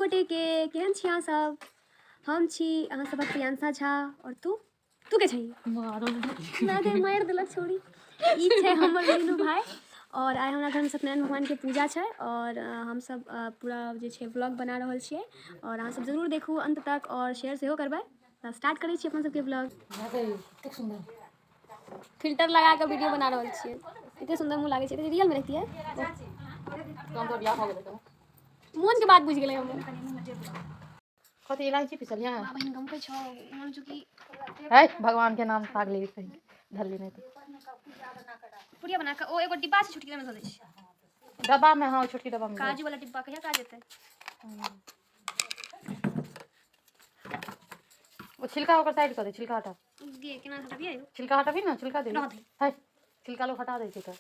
गोटे के केहन छी अहाँ सब। हम छी अहाँ सबक प्रियांशा झा और तू तू के छही ना मारि देलक छोड़ी। ई छै हमर मीनू भाई और आइ हमरा घरमे सत्यनारायण भगवानके पूजा छै और हमसब पूरा जे छै व्लॉग बना रहल छियै और अहाँ सब जरूर देखू अंत तक और शेयर सेहो करबै। तऽ स्टार्ट करै छी अपन सबके व्लॉग। फिल्टर लगा के वीडियो बना रहल छियै। एते सुंदर मुँह लागै छै, रियल में रहती है। मोन के बात बुझि गेलै हम। कथी इलायची पिसल है? बहिन गमकै छौ मोन चूँकि है भगवान के नाम तागली सही धरली नहीं तो पुड़िया बना के ओ एगो डिब्बा छै छोटकी, ओहिमे धऽ दै छियै डब्बा में। हाँ, छोटकी डब्बा में काजू वाला डिब्बा कहिया काज एतै? ओ छिलका ओकर साइड कऽ दे, छिलका हटा। गे केना हटबियै? छिलका हटबी ने, छिलका दे। रह दे। है छिलका लोग हटा दै छै तऽ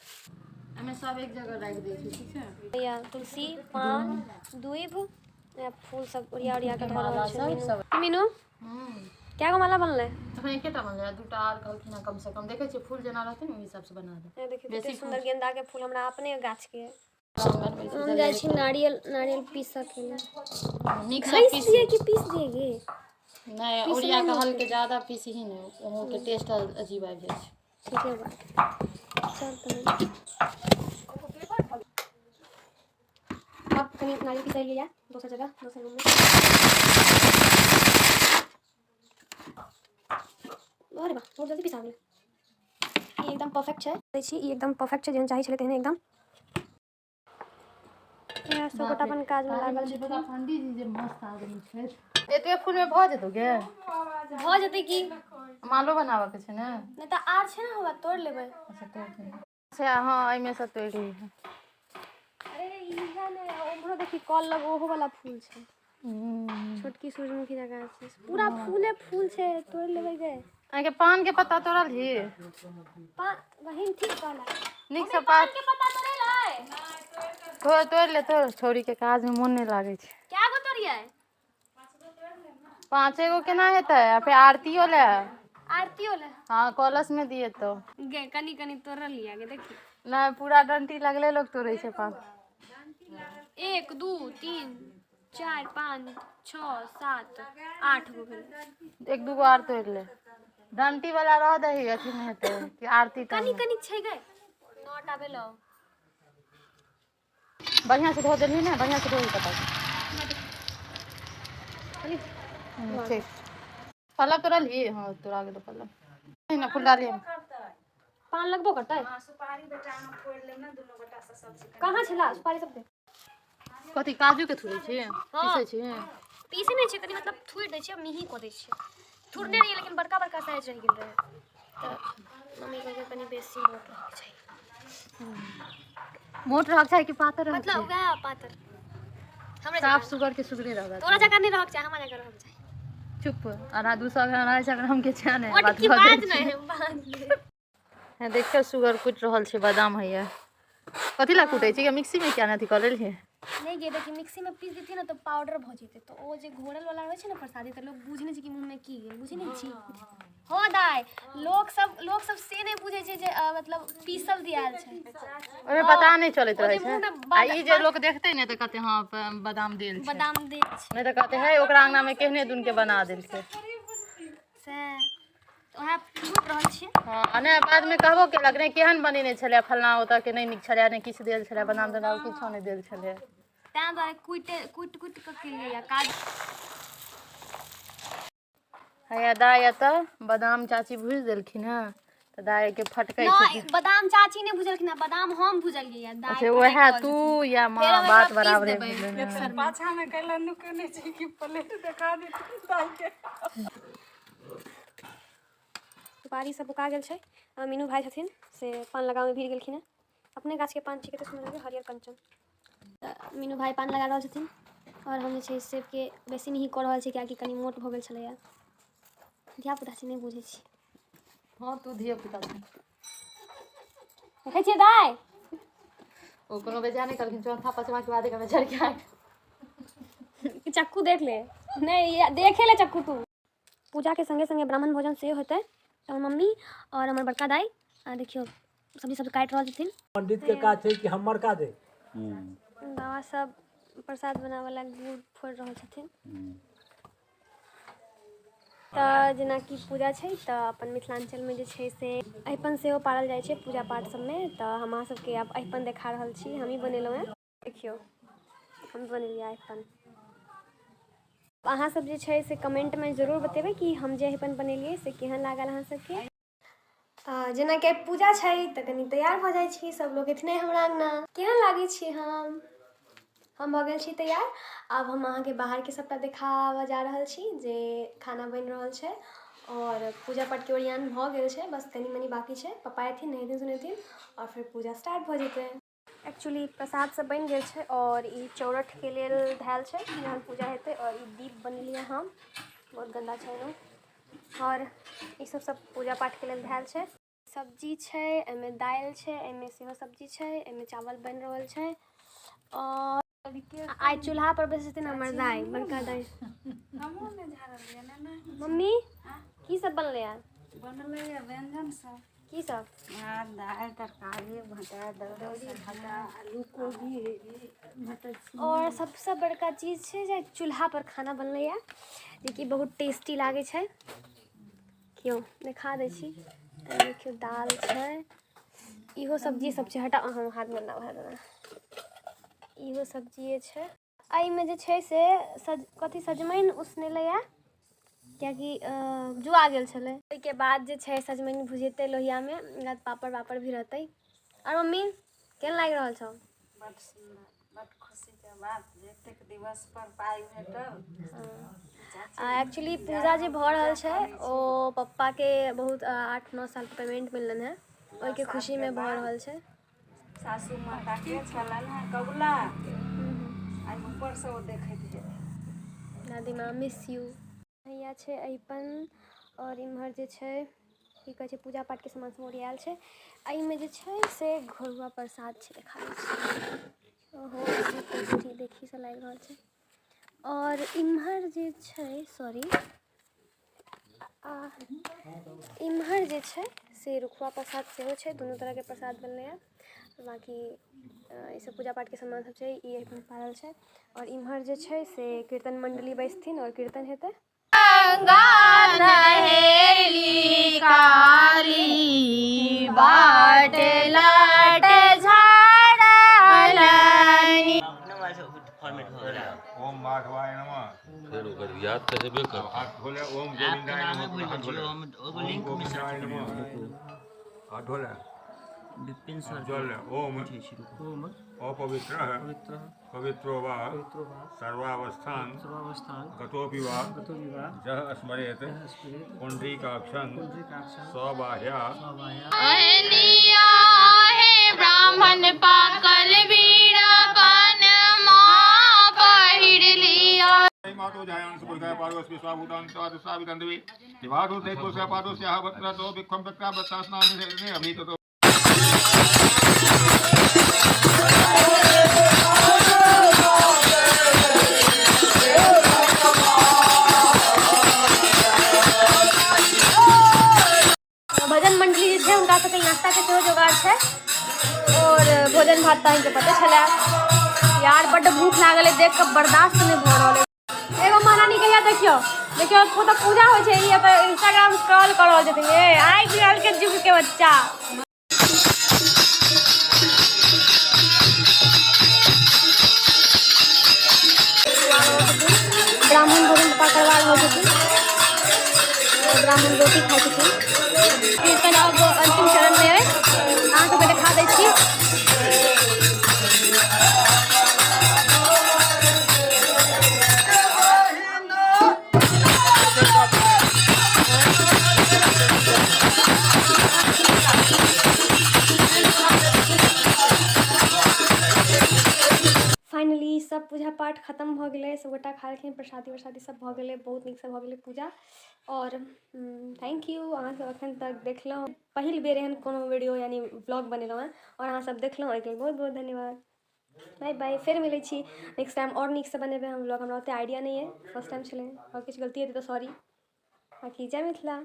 एहिमे सब एक जगह राखि दै छै। ठीक छै। या तुलसी पान दूइभ फूल सब ओरिया ओरिया के धऽ रहल छै मीनू। मीनू कए गो माला बनलै? तखन एकेटा बनलै, दूटा आर कहलखिन हँ। कम से कम देखै छियै, फूल जेना रहतै ने ओहि हिसाब से बना दे। देखियौ कते सुंदर गेंदा के फूल हमरा अपने गाछ के। हम जाइ छी नारियल नारियल पीसऽ के लेल। नीक से घैस पीस दियै कि पीस दियै गे? नहि, ओरिया के हल्के, ज्यादा पीसही नहि, ओहो के टेस्ट अजीब आबि जाइ छै। ठीके बात, चल तहन अब कनि नारियल पीसै लियै दोसर जगह, दोसर रूम में। अरे वाह, बहुत जल्दी पिसा गेलै। ई एकदम परफेक्ट छै। दै छी, ई एकदम परफेक्ट छै, जेहन चाही छलै तेहन एकदम। इएह सब गोटा अपन काजमे लागल छथिन। पंडीजी जे मस्त आदमी छै। एतबे फूल में भऽ जेतौ गे? भऽ जेतै की। मालो बनाबऽ के छै ने। नहि तऽ आर छै ने, हमरा तोड़ि लेबै। अच्छा, तोड़ि देबै। अच्छा हँ, एहिमे से तोड़ि लीहे। अरे इएह ने, उम्हरो देखी कल लग ओहो वाला फूल छै। छोटकी सूरजमुखी जकाँ छै, पूरा फूले फूल छै, तोड़ि लेबै गे। अहाँके पान के पत्ता तोड़ल ही? बहिन ठीक कहला। नीक से पात के पत्ता तोड़ेलै। तोड़ तोड़ि ले, तोड़। छौड़ी के काज में मोन नहि लागै छै। कए गो तोड़ियै? पाँचे गो केना हेतै? आ फेर आरतियो ले। आरतियो ले। हाँ, कलश में दिए तो। गे कनी कनी तोड़ल लिया गे, देखी। नहि, पूरा डंटी लगले लोग तोड़ै छै पान। 1 2 3 4 5 6 7 8 गो भेलै। एक दू गो आर तोड़ि ले, डंटी वाला रह दही, अथी नहि हेतै कि आरती कनी कनी छै गे। 9टा भेलौ। बढ़िया से धो देलही ने? बढ़िया से धोही पत्ता। ठीक। पल्लव तोड़ल ही? हाँ, तोड़ा गेलो पल्लव ना, फूल डालिए। पान लगबो करतै? कहाँ छला सुपारी सब दे। कथी, काजू के थुरै छी? पीसै छी? पीसे नहि छै, कनि मतलब थुरि दै छियै, मिही कऽ दै छियै। थुरने रहियै लेकिन बड़का बड़का साइज रहि गेल रहै, तऽ मम्मी कहलकै कनि बेसी मोट रहैके चाही। मोट रहक चाही कि पातर रहक? मतलब वएह पातर हमरा साफ सुगर के सुगरे रहक। तोरा जकाँ नहि रहक चाही, हमरा जकाँ रहक चाही। चुप, आधा 200 ग्राम 250 ग्राम के छै ने बात की बात नहि बात नहि। हँ, देखियौ सुगर कुटि रहल छै बादाम। हैया कथी लए कुटै छी? मिक्सी में किया नहि अथी कऽ लेलियै? नहि गे, देखी, मिक्सी में पीस देतियै ने तऽ पाउडर भऽ जेतै, तऽ ओ जे घोरल वाला रहै छै ने प्रसादी, तऽ लोक बुझै नहि छै कि मुँहमे की गेल। बुझै नहि छी? हँ दाइ, लोक सब से नहि बुझै छै जे मतलब पीसल दियाल छै। ओहिमे पता नहि चलैत ओ जे रहै छै। मुँहमे आ ई जे लोक देखतै ने तऽ कहतै हँ, बादाम देल छै। बादाम देल छै। नहि तऽ कहतै है ओकरा अंगना मे केहने दुन के बना देलकै। से तऽ उएह कुटि रहल छियै। हँ, आ नहि बादमे कहबो केलक नहि, केहन बनेने छलै फल्लाँ ओतऽ के, नहि नीक छलै, नहि किछु देल छलै, बादाम तादाम किछो नहि देल छलै। ताहि दुआरे कुटि कुटि कुटि कऽ केलियै काज। हैया दाइ एतऽ बादाम चाची भुजि देलखिन हँ तऽ दाइ के फटकै नहि छथिन। बादाम चाची नहि भुजलखिन हँ, बादाम हम भुजलियै दाइ। अच्छा, उएह तू या माँ फेर हम बात एकरा पीस बराबरे देबै। भेलै ने। पाछा में कैला नुकेने छै कि प्लेट देखा देथिन दाइ के। सुपारी सब बुका गेल छै। मीनू भाई छथिन से पान लगाबैमे भिड़ गेलखिन हँ। अपने गाछके पान छै, कते सुन्दर लागै हरियर कंचन। तऽ मीनू भाई पान लगा रहल छथिन और हम जे छै सेबके बेसी नहीं कऽ रहल छी, कियाकि कनि मोट भऽ गेल छलैया। धिया पुता छै, नहि बुझै छी। हँ, तू धिया पुता छै। देखै छियै दाइ? ओ कोनो बेजा नहि कहलखिन, चौथा पाँचवा के बाद एक बेचार के कि चक्कू देख ले, नहीं देखे ले चक्कू तू। पूजा के संगे संगे ब्राह्मण भोजन सेहो हेतै। तऽ हमर मम्मी और हमर बड़का दाइ आ देखियौ सब्जी सब काटि रहल छथिन। पंडित के काज छै कि हमर काज है। बाबा सब प्रसाद बनाबऽ गुड़ फोड़ि रहल छथिन। तऽ जेनाकि पूजा छै तऽ अपन मिथिलाञ्चलमे जे छै से अरिपन सेहो पारल जाइ छै पूजा पाठ सबमे। तऽ हम अहाँ सबके आब अरिपन देखा रहल छी, हमही बनेलहुँ हेँ। देखियौ हम बनेलियै अरिपन। अहाँ सब जे छै से कमेंटमे जरूर बतेबै कि हम जे अरिपन बनेलियै से केहन लागल अहाँ सबके। जेनाकि आइ पूजा छै तऽ कनि तैयार भऽ जाइ छी, सब लोग एथने हमरा अङ्गना। केहन लागै छी हम भऽ गेल छी तैयार। आब हम अहाँके बाहरके सबटा देखाबऽ जा रहल छी जे खाना बनि रहल छै और पूजा पाठके ओरियान भऽ गेल छै, बस कनि मनि बाँकी छै। पप्पा एथिन, नहेथिन सुनेथिन और फेर पूजा स्टार्ट भऽ जेतै। एक्चुअली प्रसाद सब बनि गेल छै और ई चौरठके लेल धयल छै जहन पूजा हेतै। और ई दीप बनेलियै हम, बहुत गन्दा छै ने। और ई सब सब पूजा पाठके लेल धयल छै। सब्जी छै, एहिमे दालि छै, एहिमे सेहो सब्जी छै, एहिमे चावल बनि रहल छै। और आइ चूल्हा पर बैसै छथिन हमर दाइ, बड़का दाइ। मम्मी की सब बनलै है? बनलै है व्यंजन सब। की सब? भात दालि तरकारी भाटा दौरी भाटा आलू कोबी मटर। और सबसँ बड़का चीज छै जे चूल्हा पर खाना बनलै है, जेकि बहुत टेस्टी लागै छै। क्यों देखा दै छी। देखियौ दालि छै, इहो सब्जी सब छै। हटा हम हाथ गन्दा भए गेलै। इहो सब्जिए छै। एहिमे जे छै से कथी सजमनि उसनेलैए, कियाकि जुआ गेल छलै। ओहिके बाद जे छै सजमनि भुजेतै लोहियामे, पापड़ वापड़ भी रहतै। आओर मम्मी केहन लागि रहल छौ? बड सुन्दर, बड खुशीके बात जे एतेक दिवस पर पाइ भेटल। एक्चुअली पूजा जे भऽ रहल छै ओ पप्पाके बहुत 8-9 सालके पेमेंट मिललनि हेँ, ओहिके खुशीमे भऽ रहल छै। सासू माताके छलनि हेँ कबुला, आइ ऊपरसँ ओ देखैत हेथिन। दादी माँ मिस यू। हैया छै अरिपन। और इम्हर जे छै की कहै छै पूजा पाठके सामान सब ओरियाएल छै। एहिमे जे छै से घरुआ प्रसाद छै, देखा दै छी। ओहो टेस्टी देखीसँ लागि रहल छै। और इम्हर जे छै सॉरी इम्हर जे छै से रुखुआ प्रसाद सेहो छै। दुनू तरहके प्रसाद बनलैए। बाँकी ई सब पूजा पाठके सामान सब छै, ई अरिपन पारल छै। और इम्हर जे छै से कीर्तन मंडली बैसथिन और कीर्तन हेतै। गंगा नहेली काली बाट लाट झाड़लनि। ओम माधवाय नमः। फेर ओकर याद तऽ हेबे करतै। हाथ धोले ओम गोविंदाय नमः। हाथ धोले ओम गोविंदाय नमः। हाथ धोले विपिन सर जल ओम ओम अपवित्र पवित्र पवित्रो वा पवित्रो वा सर्वावस्थान सर्वावस्थान गतोपि वा गतो विवाह जः स्मरेत स्मरेत पुण्डरीकाक्षं पुण्डरीकाक्षं सबाह्या सबाह्या। अनिया हे ब्राह्मण पाकल बीड़ा पान माँ पहिर लिया। मातो जायान सुपुरगाय पार्वस्वी स्वाभूतान स्वादुसावितन्दवि दिवादु दैतोस्य पादोस्याः वक्त्रतो विक्षम वक्त्रा वक्त्रास्नानि अभिततो। भजन मंडली जे छै हुनका सबके नाश्ताके सेहो जोगाड़ छै और भोजन भात तऽ अहाँके पते छलै। यार बड्ड भूख लागल है, देख कऽ बर्दाश्त नहि भऽ रहल है। एगो महारानी के यहाँ देखियौ देखियौ ओ तऽ पूजा होइ छै, ई एतऽ इंस्टाग्राम स्क्रॉल कऽ रहल छथिन। ए आइ काल्हि के युग के बच्चा। ब्राह्मण भोजन पप्पा करवा रहल छथिन, ब्राह्मण रोटी खाइ छथिन। कीर्तन अब अंतिम चरणमे अइ, अहाँ सबके देखा दै छी। फाइनली सब पूजा पाठ खत्म भऽ गेलै, सबगोटा खा लेलखिन, प्रसादी वरसादी सब भऽ गेलै, बहुत नीकसँ भऽ गेलै पूजा। और thank you अहाँ सब अखन तक देखलहुँ। पहिल बेर एहन कोनो वीडियो यानी ब्लॉग बनेलहुँ हेँ और अहाँ सब देखलहुँ, ओहिके लेल बहुत बहुत धन्यवाद। बाय बाय, फेर मिलै छी नेक्स्ट टाइम और नीकसँ बनेबै हम ब्लॉग। हमरा ओतेक आइडिया नहि अइ, फर्स्ट टाइम छलै और किछु गलती हेतै तऽ सॉरी। बाँकी जय मिथिला।